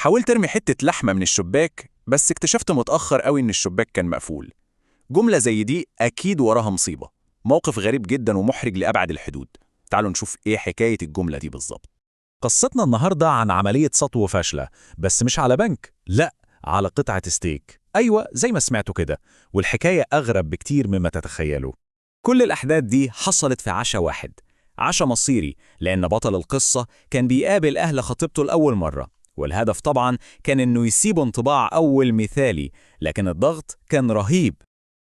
حاولت ارمي حتة لحمة من الشباك، بس اكتشفت متأخر قوي إن الشباك كان مقفول. جملة زي دي أكيد وراها مصيبة. موقف غريب جدا ومحرج لأبعد الحدود. تعالوا نشوف إيه حكاية الجملة دي بالظبط. قصتنا النهاردة عن عملية سطو فاشلة، بس مش على بنك، لا، على قطعة ستيك. أيوة، زي ما سمعتوا كده. والحكاية أغرب بكتير مما تتخيلوا. كل الأحداث دي حصلت في عشاء واحد، عشاء مصيري، لأن بطل القصة كان بيقابل أهل خطيبته لأول مرة، والهدف طبعا كان إنه يسيب انطباع أول مثالي، لكن الضغط كان رهيب.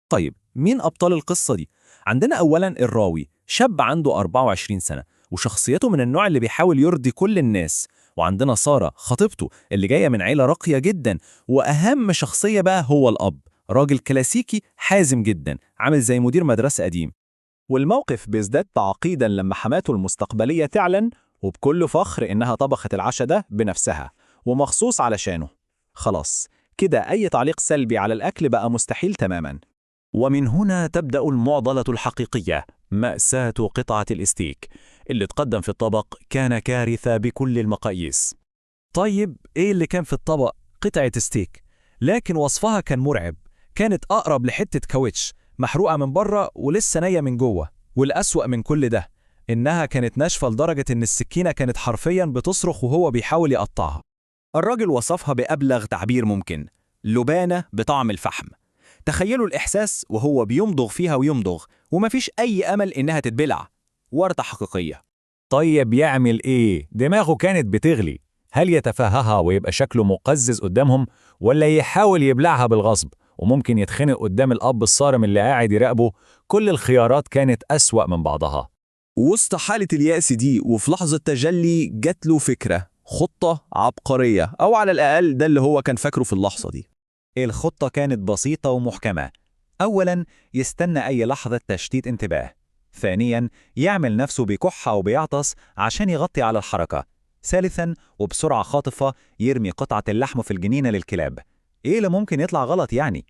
طيب، مين أبطال القصة دي؟ عندنا أولاً الراوي، شاب عنده 24 سنة، وشخصيته من النوع اللي بيحاول يرضي كل الناس. وعندنا سارة خطيبته اللي جاية من عيلة راقية جدا. وأهم شخصية بقى هو الأب، راجل كلاسيكي حازم جدا، عامل زي مدير مدرسة قديم. والموقف بيزداد تعقيدا لما حماته المستقبلية تعلن وبكل فخر إنها طبخت العشاء ده بنفسها ومخصوص علشانه. خلاص كده أي تعليق سلبي على الأكل بقى مستحيل تماما. ومن هنا تبدأ المعضلة الحقيقية، مأساة قطعة الاستيك اللي تقدم في الطبق كان كارثة بكل المقاييس. طيب، إيه اللي كان في الطبق؟ قطعة ستيك، لكن وصفها كان مرعب. كانت أقرب لحتة كاوتش، محروقة من بره ولسه نية من جوه. والأسوأ من كل ده إنها كانت ناشفة لدرجة إن السكينة كانت حرفيا بتصرخ وهو بيحاول يقطعها. الراجل وصفها بأبلغ تعبير ممكن: لبانة بطعم الفحم. تخيلوا الإحساس وهو بيمضغ فيها ويمضغ، ومفيش أي أمل إنها تتبلع. ورطة حقيقية. طيب يعمل إيه؟ دماغه كانت بتغلي. هل يتفهها ويبقى شكله مقزز قدامهم، ولا يحاول يبلعها بالغصب وممكن يتخنق قدام الأب الصارم اللي قاعد يراقبه؟ كل الخيارات كانت أسوأ من بعضها. وسط حالة اليأس دي وفي لحظة تجلي جات له فكرة، خطة عبقرية، أو على الأقل ده اللي هو كان فاكره في اللحظة دي. الخطة كانت بسيطة ومحكمة. أولاً، يستنى أي لحظة تشتيت انتباه. ثانياً، يعمل نفسه بكحة وبيعطس عشان يغطي على الحركة. ثالثاً، وبسرعة خاطفة، يرمي قطعة اللحم في الجنينة للكلاب. إيه اللي ممكن يطلع غلط يعني؟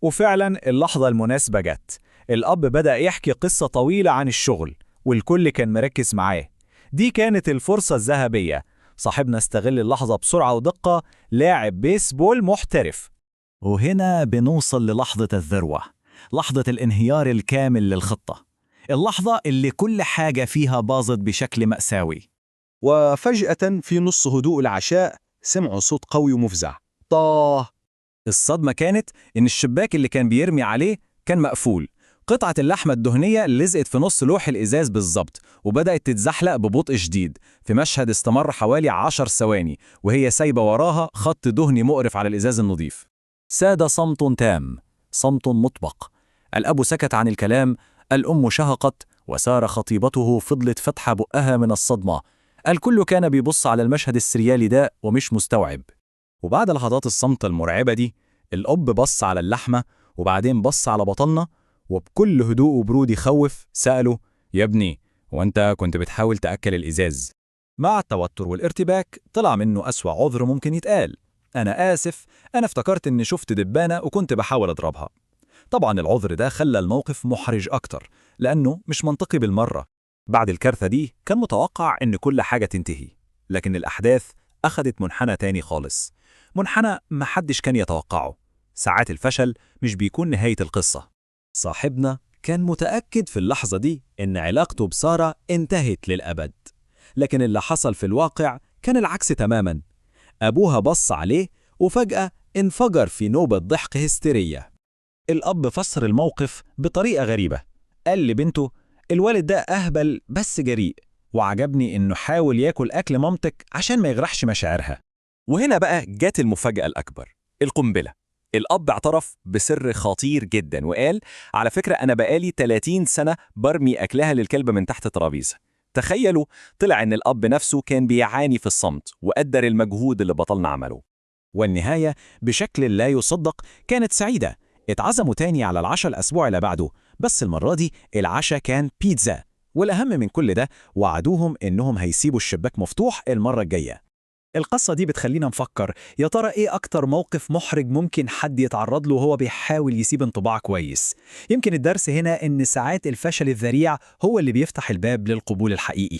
وفعلا اللحظة المناسبة جت. الأب بدأ يحكي قصة طويلة عن الشغل، والكل كان مركز معاه. دي كانت الفرصة الذهبية. صاحبنا استغل اللحظة بسرعة ودقة، لاعب بيسبول محترف. وهنا بنوصل للحظة الذروة، لحظة الانهيار الكامل للخطة، اللحظة اللي كل حاجة فيها باظت بشكل مأساوي. وفجأة في نص هدوء العشاء سمعوا صوت قوي ومفزع: طاه! الصدمة كانت إن الشباك اللي كان بيرمي عليه كان مقفول. قطعة اللحمة الدهنية لزقت في نص لوح الإزاز بالظبط، وبدأت تتزحلق ببطء شديد في مشهد استمر حوالي 10 ثواني، وهي سايبة وراها خط دهني مقرف على الإزاز النظيف. ساد صمت تام، صمت مطبق. الأب سكت عن الكلام، الأم شهقت، وسارة خطيبته فضلت فاتحة بقها من الصدمة. الكل كان بيبص على المشهد السريالي ده ومش مستوعب. وبعد لحظات الصمت المرعبة دي، الأب بص على اللحمة وبعدين بص على بطلنا، وبكل هدوء وبرود يخوف سأله: يا ابني، وانت كنت بتحاول تأكل الإزاز؟ مع التوتر والارتباك طلع منه أسوأ عذر ممكن يتقال: أنا آسف، أنا افتكرت إني شفت دبانة وكنت بحاول أضربها. طبعا العذر ده خلى الموقف محرج أكتر، لأنه مش منطقي بالمرة. بعد الكارثة دي كان متوقع إن كل حاجة تنتهي، لكن الأحداث أخدت منحنى تاني خالص، منحنى محدش كان يتوقعه. ساعات الفشل مش بيكون نهاية القصة. صاحبنا كان متأكد في اللحظة دي إن علاقته بسارة انتهت للأبد، لكن اللي حصل في الواقع كان العكس تماما. أبوها بص عليه وفجأة انفجر في نوبة ضحك هستيرية. الأب فسر الموقف بطريقة غريبة، قال لبنته: الوالد ده أهبل بس جريء، وعجبني إنه حاول ياكل أكل مامتك عشان ما يجرحش مشاعرها. وهنا بقى جت المفاجأة الأكبر، القنبلة. الأب اعترف بسر خطير جدا وقال: على فكرة أنا بقالي 30 سنة برمي أكلها للكلب من تحت ترابيزة. تخيلوا، طلع إن الأب نفسه كان بيعاني في الصمت وقدر المجهود اللي بطلنا عمله. والنهاية بشكل لا يصدق كانت سعيدة. اتعزموا تاني على العشاء الأسبوع اللي بعده، بس المرة دي العشاء كان بيتزا. والأهم من كل ده، وعدوهم إنهم هيسيبوا الشباك مفتوح المرة الجاية. القصة دي بتخلينا نفكر، يا ترى إيه أكتر موقف محرج ممكن حد يتعرض له وهو بيحاول يسيب انطباع كويس؟ يمكن الدرس هنا إن ساعات الفشل الذريع هو اللي بيفتح الباب للقبول الحقيقي.